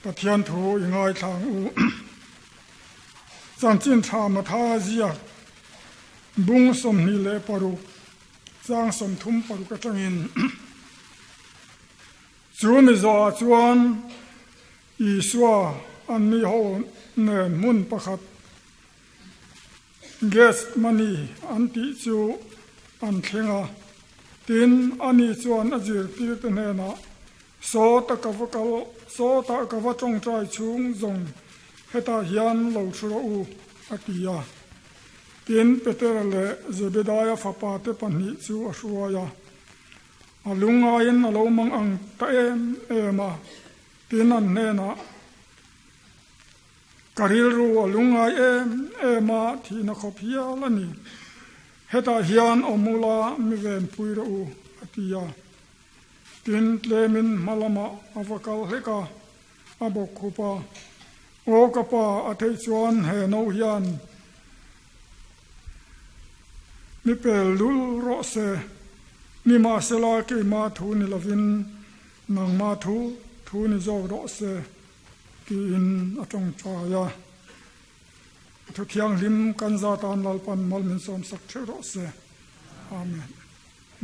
Pathian thu i ngaithla ang u. Chanchin tha Mathaia ziak bung 26 chang 36 atangin Chu mi zawhah chuan Isua an mi ho nen hmun pakhat Gethsemane an tih chu an thleng a. Tin, ani chuan a zirtirte hnenah, Saw ta ka va kal, saw ta ka va tawngtai chhung zawng hetah hian lo thu rawh u, a ti a. Tin, Petera leh Zebedaia fapate pahnih chu a hruai a. A lungaiin a lo mang ang ta em em a, tin an hnenah, Ka rilru a lungngai em em a, thihna khawp hial a ni. Hetah hian awm ula mi venpui rawh u, a ti a. Tin, tlemin hma lamah a va kal hlek a, a bawk khup a. Aw ka pa, a theih chuan he no hian mi pel lul rawh se, nimahsela keimah thu ni lovin nangmah thu thu ni zawk rawh se. Tiin a tawngtai a. A thu thianghlim kan zatan Lalpan mal min sawmsak theuh rawh se. Amen.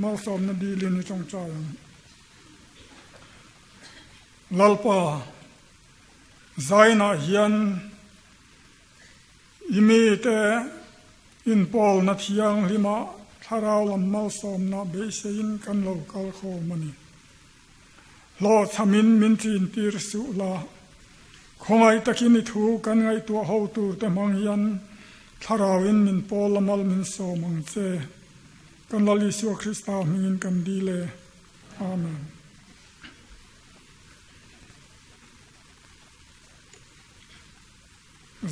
Malsawmna dilin i tawngtai ang. Lalpa, zainah hian i mite inpawlna thianghlima thlarau lam malsawmna beiseiin kan lo kal khawm a ni. Hlawhchhamin min chintir suh la. Khawngaih takin i thu kan ngaihtuah ho tur te hmang hian Thlarauin min pawl a mal min sawm ang che. Kan Lal Isua Krista hmingin kan dil e. Amen.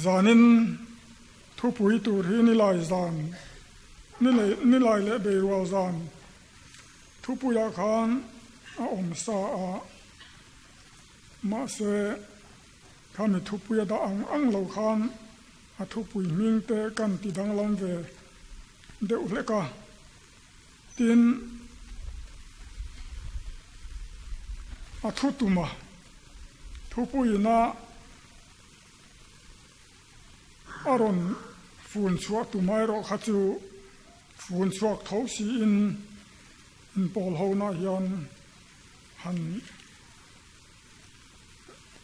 Zanin thupui tur hi nilai zan, nilai leh beirual zan Thupuiah khan a awm sa a, mahse khami thupui a dah ang ang lo khan a thupui hming te kan ti danglam ve deuh hlek a. Tin, a thu tuma thupuiina a rawn fun chhuah tum erawh kha chu Fun chhuak tho siin inpawl hona hian han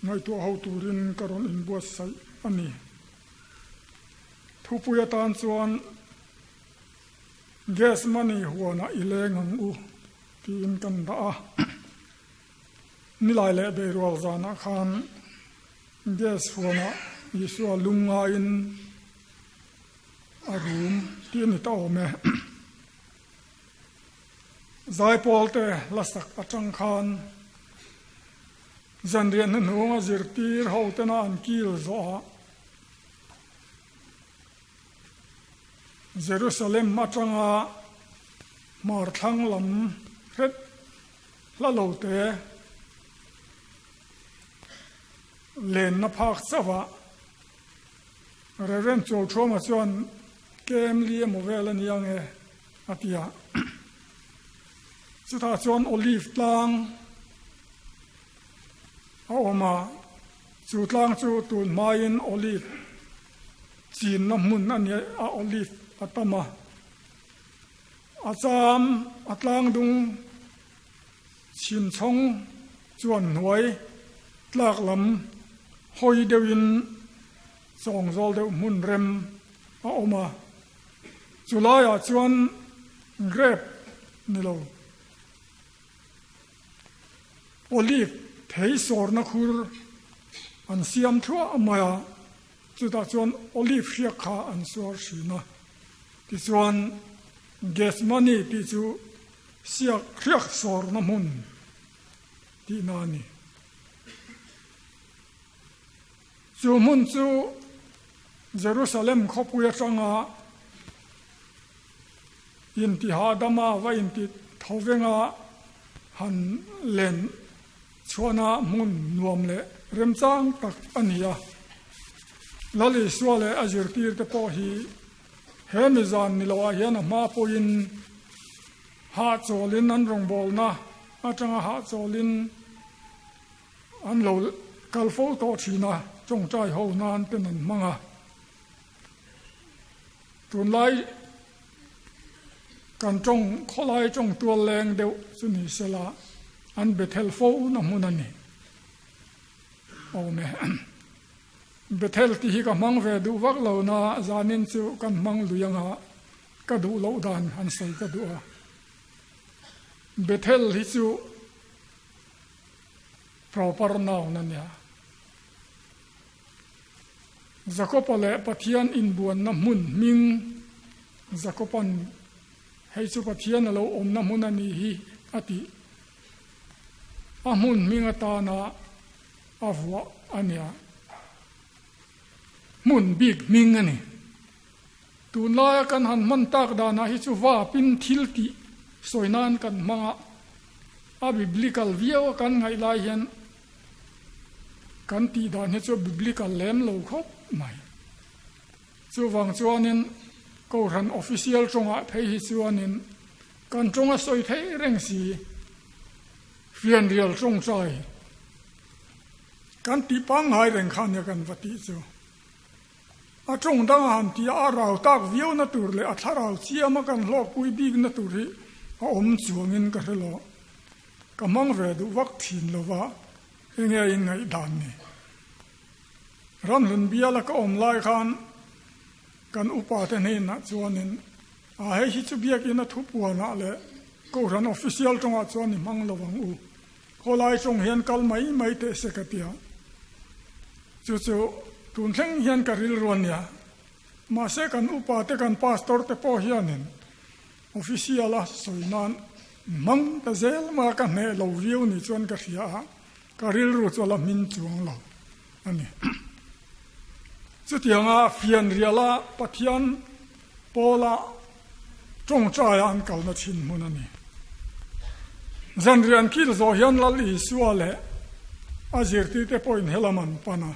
ngaihtuah ho turin ka rawn inbuatsaih a ni. Thupui atan chuan Gas money huanah i leng ang u tiin kan dah a. Nilai leh beirual zanah khan gas huanah Isua lungngaiin A rum tih a ni ta awm e. Zaipawl te la sak atang khan zanriah hnuhnung a zirtir ho tena an kil zawh ah Jerusalem atanga hmar thlang lam hret hla lo te lenna phak chauh ah Reverend Chawlthuama chuan KM Li emaw vel a ni ang e a ti a. Chutah chuan Olive tlang a awm a, chu tlang chu tun hmain Olive chinna hmun a ni a, Olive a tam a. A cham a tlang dung chhimchhawng chuan hnuai tlak lam hawi deuhin chawngzawl deuh hmun rem a awm a, chu laiah chuan grape ni lo olive thei sawrna khur an siam thluah mai a, chutah chuan olive hriak kha an suar thin a, tichuan Gethsemane tih chu siak hriak sawrna hmun tihna a ni. Chu hmun chu Jerusalem khawpui atanga intihahdama va inti tho venga han len chhuahna hmun nuam leh remchang tak a ni a. Lal Isua leh a zirtirte pawh hi he mi zan ni loah hian a hma pawhin hahchawlin an rawngbawlna atanga hahchawlin an lo. kal fo tawh thin a, tawngtai ho nan ten an hmang a. Tunlai kan tawng khawlai tawng tual leng deuh chu ni sela an Bethel fo na hmun a ni. Awm e. Bethel tih hi ka hmang ve duh vak lo na zanin chu kan hmang lui anga ka duh loh dan han sawi ka duh a. Bethel hi chu proper noun a nia. Jakopa leh Pathian inbuanna hmun hming Jakopa'n hei chu Pathian a lo awmna hmun a nih hi a tih a hmun hming atana a vuah a nia. Hmun bik hming a ni. Tunlaia kan han hman tak danah hi chu vapin thil tih sawi nan kan hmang a, a biblical viau a kan ngaih lai hian kan tih dan hi chu a biblical lem lo khawp mai. Chuvang chuanin Kohhran official tawngah phei hi chuanin kan tawng a sawi thei reng si, fianrial tawngtai kan tih pangngai reng kha nia kan va tih chu. A tawng dang a han ti a, a rau tak viau na tur leh a thlarau chiam a kan hlawkpui bik na tur hi a awm chuangin ka hre lo. Ka hmang ve duh vak thin lo va, enge in ngaihdan ni? Ramhlun biala ka awm lai khan kan upa te hnenah chuanin a hei hi chu biakinn a thu puanah leh Kohhran official tawngah chuan i hmang lo ang u. Khawlai tawng hian kal mai mai teh se ka ti a, chu chu tun thleng hian ka rilru a nia. Mahse kan upa te kan pastor te pawh hianin official a sawi nan hmang ta zel mai a, ka hneh lo viau ni chuan ka hria a, ka rilru chu a la hmin chuang lo a ni. Chutianga fianriala Pathian pawla tawngtaia an kalna thin hmun a ni. Zanrian kil zawh hian Lal Isua leh a zirtirte pawhin helam an pan a.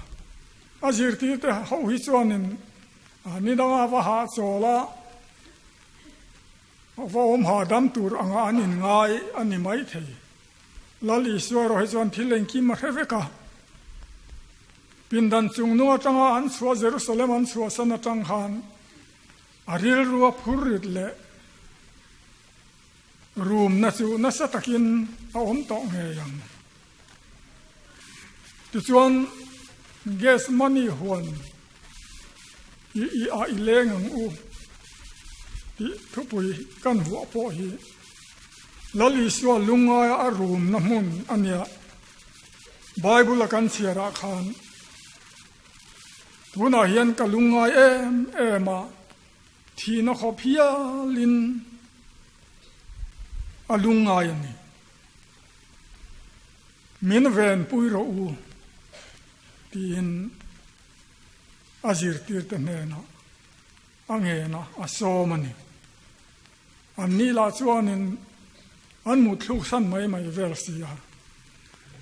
A zirtirte ho hi chuanin ni danga va hahchawl a, va awm hahdam tur anga an inngai a ni maithei. Lal Isua erawh hi chuan thil engkim a hre vek a. Pindan chungnung atanga an chhuah Jerusalem an chhuahsan atang khan a rilru a phur rit leh rumna chu nasa takin a awm tawh ngei ang. Tichuan Gethsemane huan i i ah i leng ang u tih thupui kan huah pawh hi Lal Isua lungaia a rumna hmun a nia. Bible a kan chhiarah khan tunah hian ka lungngai em em a, thihna khawp hialin a lungngai a ni. Min venpui rawh u tiin a zirtirte hnenah a ngen a, a sawm a ni. An ni lah chuanin an mutthluk san mai mai vel si a.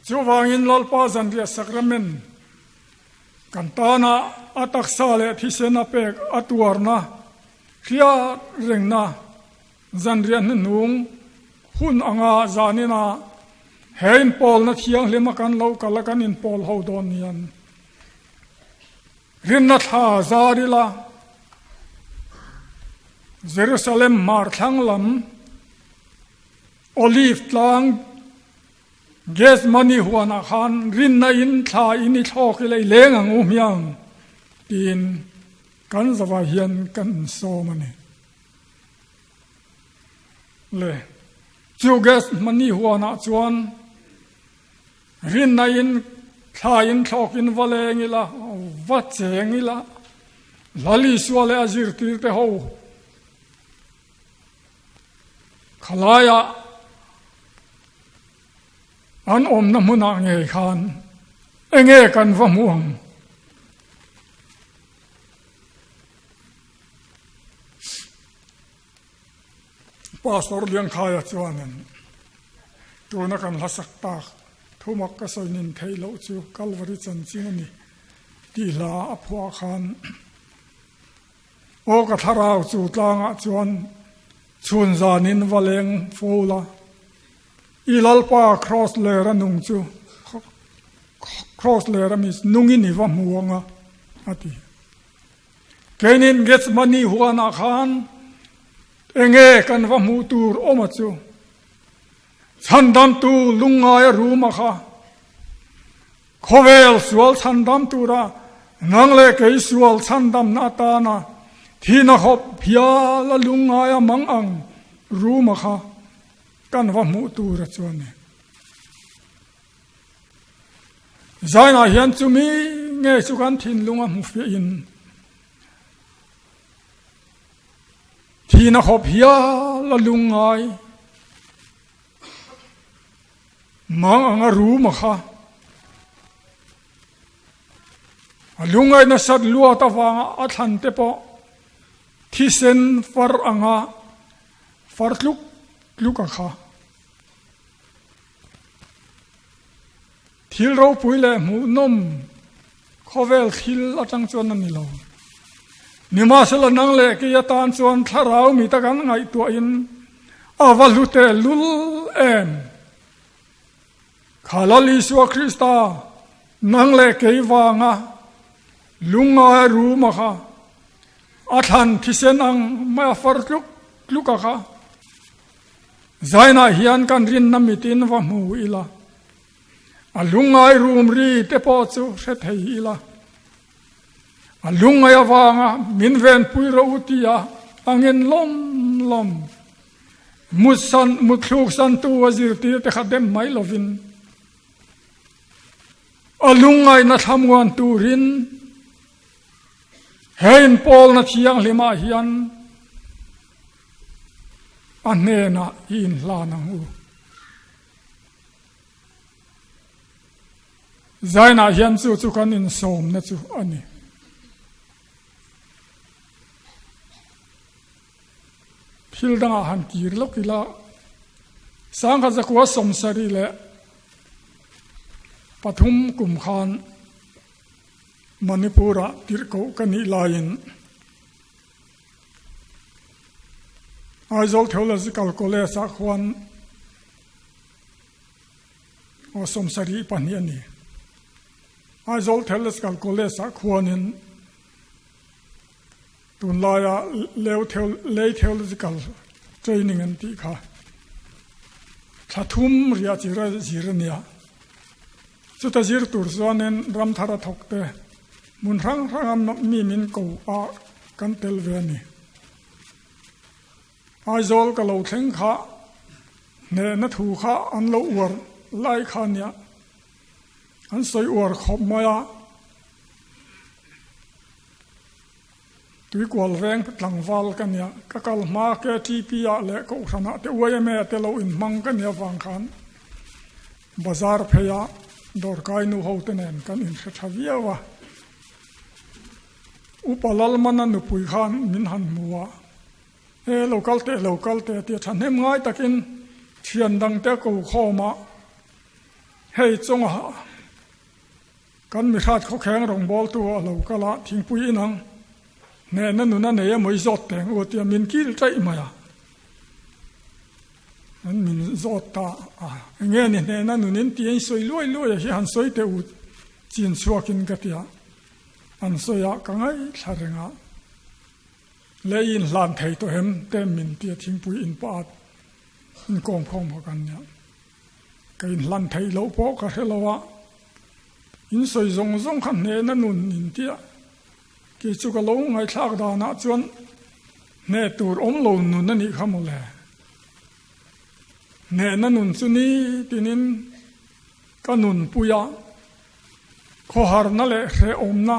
Chuvangin Lalpa zanriah sakramen kan tana a taksa leh thisen a pek a tuarna hriat rengna zanriah hnuhnung hun anga zanina he inpawlna thianghlim a kan lo kal a kan inpawl ho dawn hian Rinna thla zar ila, Jerusalem hmar thlang lam Olive tlang Gethsemane huanah khan rinna in thla in i thlawk ila i leng ang u hmiang tiin kan zavai hian kan insawm a ni. Le chu Gethsemane huanah chuan Rinna in thla in thlawk in va leng ila, va cheng ila, Lal Isua leh a zirtir te ho khalaiah an awmna hmunah ngei khan enge kan va hmu ang? Pastor Liangkhaia chuanin tuna kan hlasak tak thumak ka sawi nin theih loh chu Kalvari chanchin a ni tih hla a phuah khan aw ka thlarau chu tlangah chuan chhun zanin va leng fo la i Lalpa cross ler a nung chu. Cross lera mi nungin i va hmu anga a ti. Keinin Gethsemane huanah khan enge kan va hmuh tur awm a chu? Chhandamtu lungngaia ruma kha khawvel sual chhandam tura nang leh kei sual chhandamna atana thihna khawp hiala lungngaia mang ang ruma kha kan va hmuh tur a chuan ni. Zainah hian chumi nge chu kan thinlung a hmu fiahin thihna khawp hial a lungngai mang anga rum a kha. A lungngai nasat luat avanga a thlan te pawh thisen far anga far tluk tluk a kha. Thil ropui leh hmuhnawm khawvel thil atang chuan a ni lo. Nimahsela nang leh kei atan chuan thlarau mi tak an ngaihtuahin a va hlu teh lul em? Kha Lal Isua Krista nang leh kei vanga lungngai ruma kha a thlan thisen ang mai a far tluk tluk a kha. Zainah hian kan rinna mitin va hmu ila, a lungngai rum ri te pawh chu hre thei ila, a lungngai avanga min venpui rawh u tia angin lawm lawm mutsan mutthluk santu a zirtir te kha dem mai lovin a lungngaihna thlamuan turin he inpawlna thianghlimah hian A hnenah i inhlan ang u. Zainah hian chu chu kan insawmna chu a ni. Thil dangah han kir lawk ila, Sangha zakua 73 kum khan Manipur-ah tirhkoh ka nih laiin, Aizawl Theological College ah khuan aw 72 a ni. Aizawl Theological College ah khuanin tunlaia Lay Theological Training an tih kha thla thum riah chir a zir a nia. Chuta zir tur chuanin ram thar a thawk te hmun hrang hranga mi min ko a kan tel ve a ni. Aizawl ka lo thleng kha hnehna thu kha an lo uar lai kha nia an sawi uar khawp mai a. Tuikual veng tlangval ka nia, ka kal hma KTP ah leh Kohhran ah te YMA te lo inhmang ka nia vang khan bazar phei ah dawrkai nu ho te nen kan inhre tha viau a. Upa Lalmana nupui khan min han hmu a, He lo kal teh lo kal teh tia thahnem ngai takin thian dang te a ko khawm a, hei chungah Kan mihrat khawkheng rawngbawltu a lo kal a, thingpui inang hnehna nun a nei emaw i zawt teng u tia min kil ṭaih mai a. An min zawt ta a, enge ni hnehna nun in tia in sawi luai luai a hi han sawi teh u chin chhuakin ka tia an sawi a, ka ngaithla reng a. Lei in hlan thei tawh em te min tia thingpui in pah a inkawm khawm bawk an nia. Ka inhlan theih loh pawh ka hre lo a, in sawi zawng zawng kha hnehna nun in tia, kei chu ka lo ngaihthlak danah chuan hneh tur awm lo nun a nih kha mawle. Hnehna nun chu ni tinin ka nunpui a, khawharna leh hrehawmna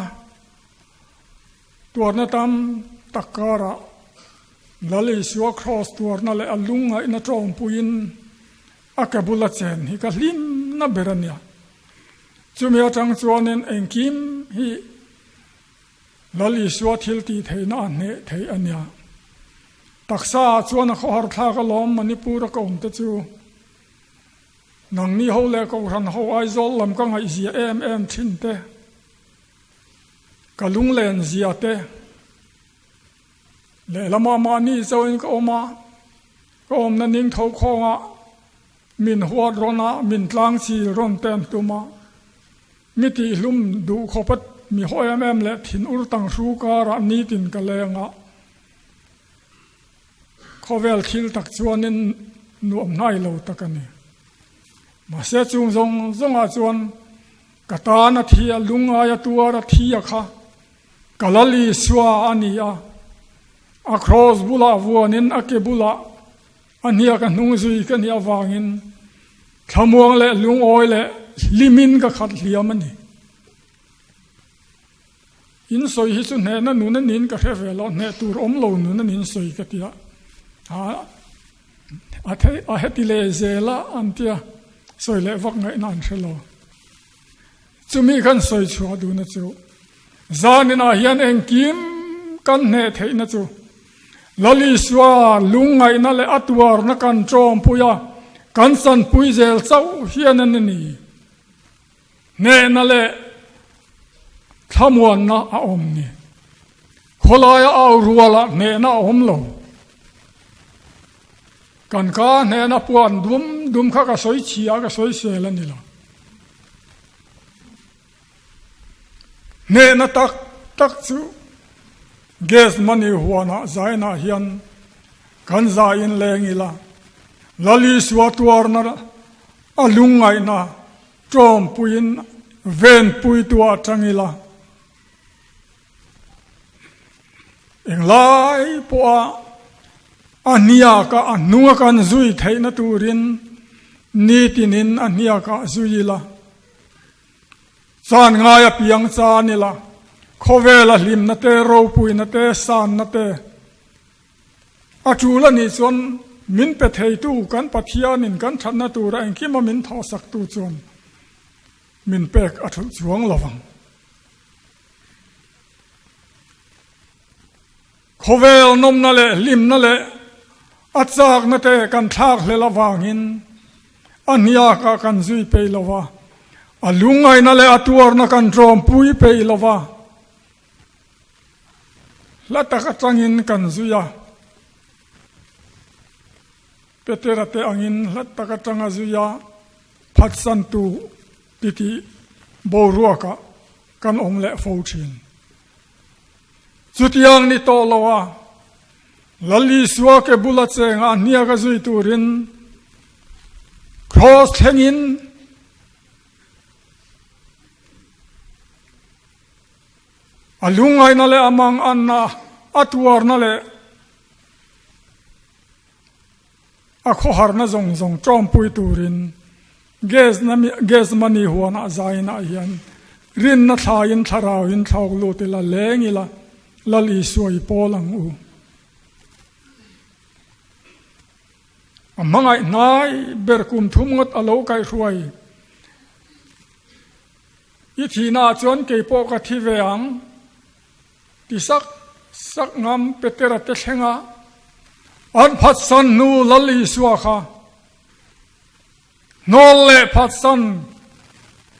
tuarna tam tak karah Lal Isua Kraws tuarna leh a lungngaihna tawngpuiin a ke bula chen hi ka hlimna ber a nia. Chumi atang chuanin engkim hi Lal Isua thil tih theihna a hneh theih a nia. Taksa ah chuan a khawhar thlak alawm Manipur a ka awm te chu. Nangni ho leh Kohhran ho Aizawl lam ka ngaihzia em em thin te, ka lunglen zia te, Lehlamah mahni chauhin ka awm a, ka awmna ning tho khawngah min huat rawn a, min tlang chil rawn ten tum a. Mi tihhlum duh khawpa mi haw em em leh thin ur tang hru karah nitin ka leng a. Khawvel thil tak chuanin nuam hnai lo tak a ni. Mahse chung zawng zawngah chuan ka tan a thi a, lungngai a tuar a thi a kha ka Lal Isua a ni a. A kraws bulah vuanin a ke bulah a hniak a hnung zui ka nih avangin thlamuang leh lungawi leh hlimin ka khat hliam a ni. In sawi hi chu hnehna nun a niin ka hre ve lo, hneh tur awm lo nun a niin sawi ka ti a. A thei a heti leh zel a an tia sawi leh vak ngaihna an hre lo. Chumi kan sawi chhuah duhna chu zaninah hian engkim kan hneh theihna chu Lal Isua lungngaihna leh a tuarna kan tawmpui a, kan chanpui zel chauh hian a ni. Hnehna leh thlamuanna a awm ni. Khawlaia au rualah hnehna a awm lo. Kan ka hnehna puan dum dum kha ka sawi chhia ka sawi sel a ni lo. Hnehna tak tak chu gas money huanah zainah hian kan zaiin leng ila, Lal Isua tuarna a lungngaihna ṭawmpuiin venpuitu ah ṭang ila, englai pawha a hniaka a hnunga kan zui theihna turin nitinin a hniakah zui ila, chan ngai a piang chan ila, khawvela hlimna te, ropuina te, sanna te, A tul a nih chuan min pe theitu kan Pathianin kan thatna tura engkima min thawhsaktu chuan min pek a thulh chuang lo vang. Khawvel nawmna leh hlimna leh a chakna te kan thlak hlel avangin a hniakah kan zui peih lo va, a lungngaihna leh a tuarna kan tlawmpui peih lo va. Hla tak atangin kan zui a, Petera te angin hla tak atanga zui a phatsantu titih boruakah kan awm leh fo thin. Chutiang ni tawh lo a, Lal Isua ke bula chengah hniak a zui turin Kraws thlengin A lungngaihna leh a manganna, a tuarna leh a khawharna zawng zawng tawmpui turin Gethsemane huanah zainah hian rinna thlaiin thlarauin thlawk lut ila, leng ila, Lal Isua i pawl ang u. A hmangaih hnai ber kum thum ngawt a lo kaihhruai. I thihnaah chuan kei pawh ka thi ve ang, ti sak sak ngam Petera te thlenga an phatsan hnu Lal Isua kha hnawl leh phatsan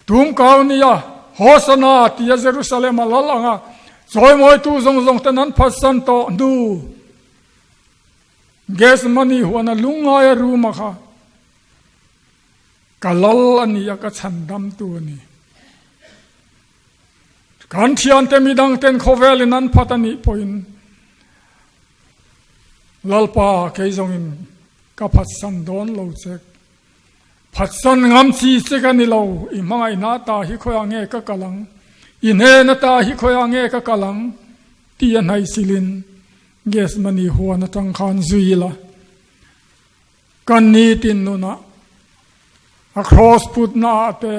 tum kau nia Hosana tia Jerusalem a lal anga chawimawitu zawng zawng ten an phatsan tawh hnu Gethsemane huana lungngaia ruma kha Ka lal a ni a, ka chhandamtu a ni. Kan thiante midangten khawvelin an phat a nih pawhin Lalpa kei zawngin ka phatsan dawn lo che. Phatsan ngam chi che ka ni lo, i hmangaihna ta hi khawiah nge ka kal ang, i hnena ta hi khawiah nge ka kal ang tih a hnaihsilin Gethsemane huan atang khan zui ila. Kan nitin nunah a kraws putnaah te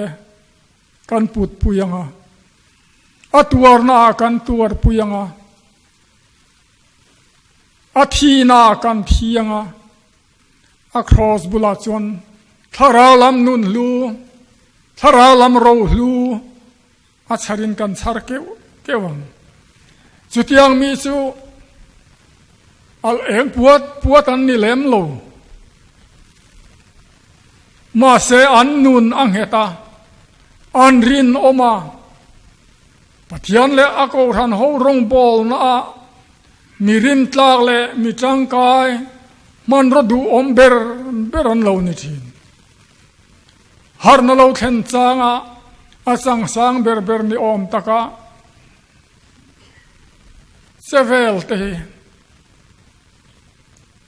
kan putpui ang a, a tuarnaah kan tuarpui ang a, a thihnaah kan thi ang a, a kraws bulah chuan thlarau lam nun hlu, thlarau lam ro hlu a chharin kan chhar keuh keuh ang. Chutiang mi chu al eng puat puat an ni lem lo. Mahse an nun a nghet a, an rinawm a, Pathian leh a Kohhran ho rawngbawlna ah mi rintlak leh mi tangkai hmanraw duhawm ber ber an lo ni thin. Harna lo thlen changa. A chang sang ber ber ni awm taka che vel te hi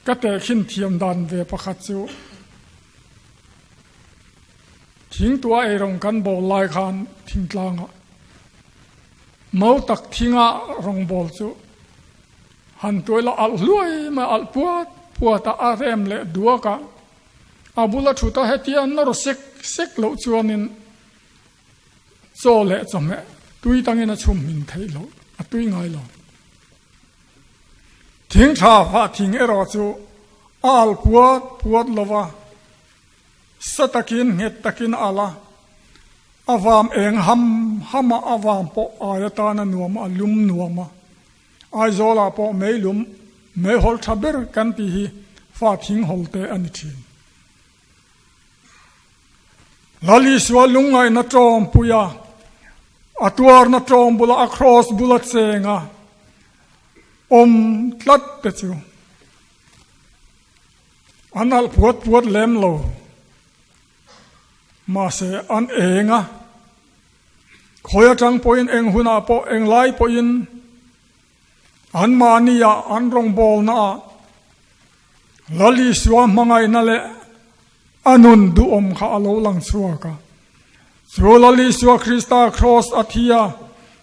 ka tehkhin thiam dan ve pakhat chu thingtua eirawng kan bawl lai khan thingtlangah mau tak thinga rawngbawl chu han tuai la alh hluai mai alh puat puat a a rem leh duak a. A bula thut a hetia nawr sek sek loh chuanin chaw leh chawhmeh tui tangin a chhum hmin theih loh, a tui ngai lo. Thing tha fah thing erawh chu a al puat puat lo va, sa takin nghet takin a al a, a vam eng ham ham a, a vam pawh ai atana nuam a, a lum nuam a. Aizawlah pawh meilum, meihawl tha ber kan tih hi fa thing hawl te a ni thin. Lal Isua lungngaihna tawng puia, a tuarna tawng bula a kraws bula chenga awm tlat te chu an alh puat puat lem lo. Mahse an eng a. Khawi atang pawhin eng hunah pawh eng lai pawhin anmahnia an rawngbawlnaah Lal Isua hmangaihna leh a nun duhawm kha a lo lang chhuak a. Chu Lal Isua Krista kraws a thi a,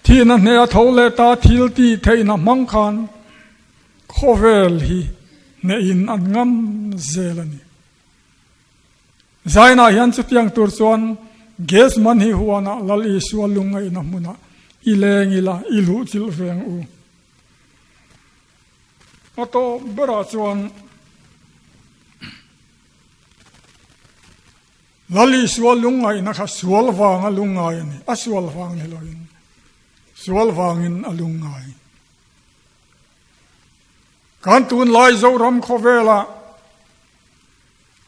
thihna hneh a tho leh ta thil tih theihna hmang khan khawvel hi hnehin an ngam zel a ni. Zainah hian chutiang tur chuan gas man hi huanah Lal Isua lungngaihna hmunah i leng ila, i luh chilh ve ang u. A tawp berah chuan Lal Isua lungngaihna kha sual vanga lungngai a ni, a sual vang ni loin sual vangin a lungngai. Kan tunlai Zoram khawvelah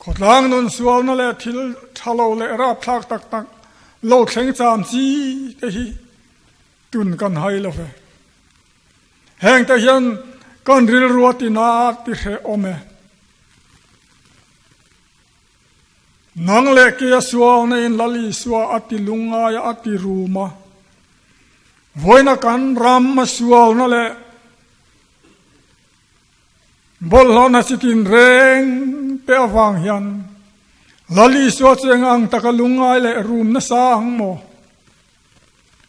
Khawtlang nun sualna leh thil tha lo leh rapthlak tak tak lo thleng cham chi te hi tun kan hai lo ve. Heng te hian kan rilru a tina ti hreh awm e. Nang leh kei a sualna in Lal Isua a ti lungngai a, a ti rum a. Vawiina kan ram a sualna leh Bawlhhlawhna chi tinreng te avang hian Lal Isua chu eng ang taka lungngai leh rum nasa ang maw?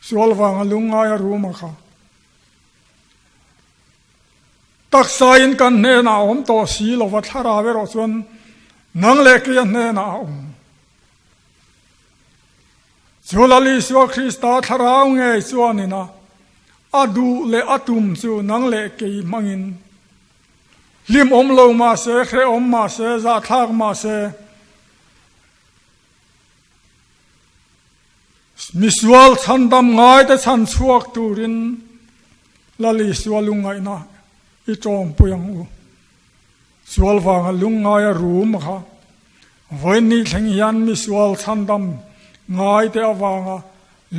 Sual vanga lungngai a rum a kha. Taksain kan hnenah a awm tawh si lova thlarau erawh chuan nang leh kei a hnenah a awm. Chu Lal Isua Krista thlarau ngei chuanin a a duh leh a tum chu nang leh kei hmangin hlim awm lo mah se, hrehawm mah se, zahthlak mah se, misual chhandam ngaite chhan chhuak turin Lal Isua lungngaihna i tawngpui ang u. Sual vanga lungngaia rum kha vawiin thleng hian misual chhandam ngaite avanga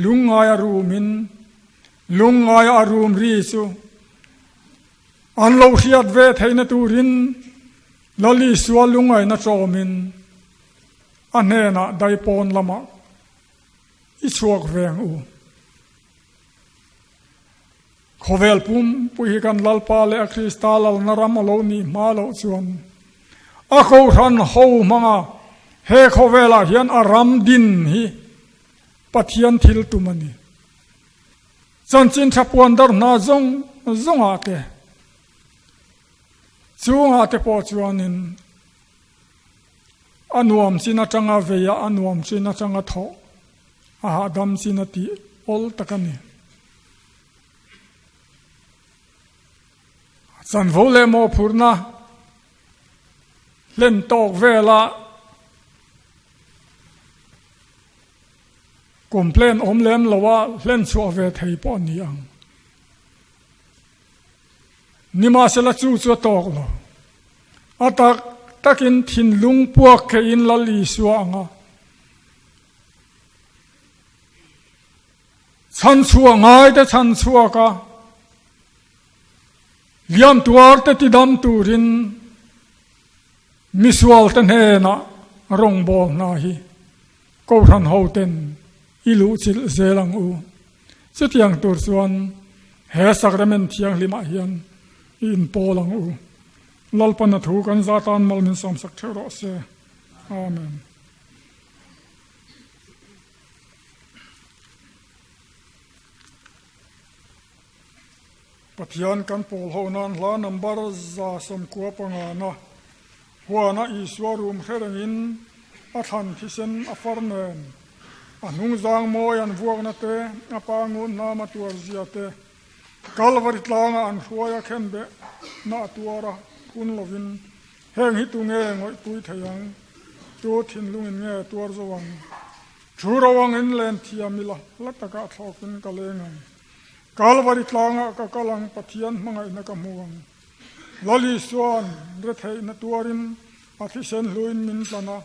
lungngaia rumin lungngaia a rum ri chu an lo hriat ve theihna turin Lal Isua lungngaihna tlawmin a hnenah daipawn lamah i chhuak ve ang u. Khawvel pumpui hi kan Lalpa leh a Krista lalna ram a lo nih hma loh chuan a kohhran ho hmanga he khawvelah hian a ram din hi Pathian thil tum a ni. Chanchin tha puan dar hna zawng zawngah te chungah te pawh chuanin a nuam chin atanga vei a, a nuam chin atanga thawh a hahdam chin a tih awl tak a ni. Chanvo leh mawhphurhna hlen tawk vela complain awm lem loa hlen chhuah ve thei pawh a ni ang. Nimahsela chu chu a tawk lo. A tak takin thinlung puak theihin Lal Isua ang a. Chhan chhuah ngai te chhan chhuak a, liam tuar te tidam turin misual te hnenah rawngbâwl hna hi Kohhran hoten. I luhchilh zel ang u. Chutiang tur chuan he Sacrament thianghlimah hian i inpawl ang u. Lalpan a thu kan za tan mal min sawmsak theuh rawh se. Amen. Pathian kan pawl ho nan hla number 195 na huana Isua rum hre rengin a thlan thisen a far nen a hnungzang mawi an vuakna te a pa ngun hnam a tuar zia te Kalvari tlanga an hruai a khen beh na a tuar a phun lovin heng hi tu nge ngawihpui thei ang tu thinlungin nge tuar zo ang Thu ro angin len thiam ila hla takah thlawkin ka leng ang. Kalvari tlangah ka kal ang, Pathian hmangaihna ka hmu ang. Lal Isua'n retheihna tuarin a thisen hluin min tlan a,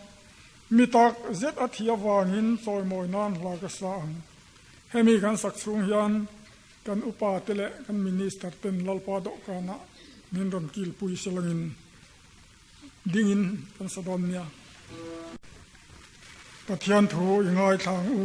mi tak zet a thi avangin chawimawi nan hla ka sa ang. Hemi kan sak chhung hian kan upa te leh kan minister ten Lalpa dawhkanah min rawn kilpui selangin dingin kan sa dawn nia. Pathian thu i ngaithla ang u.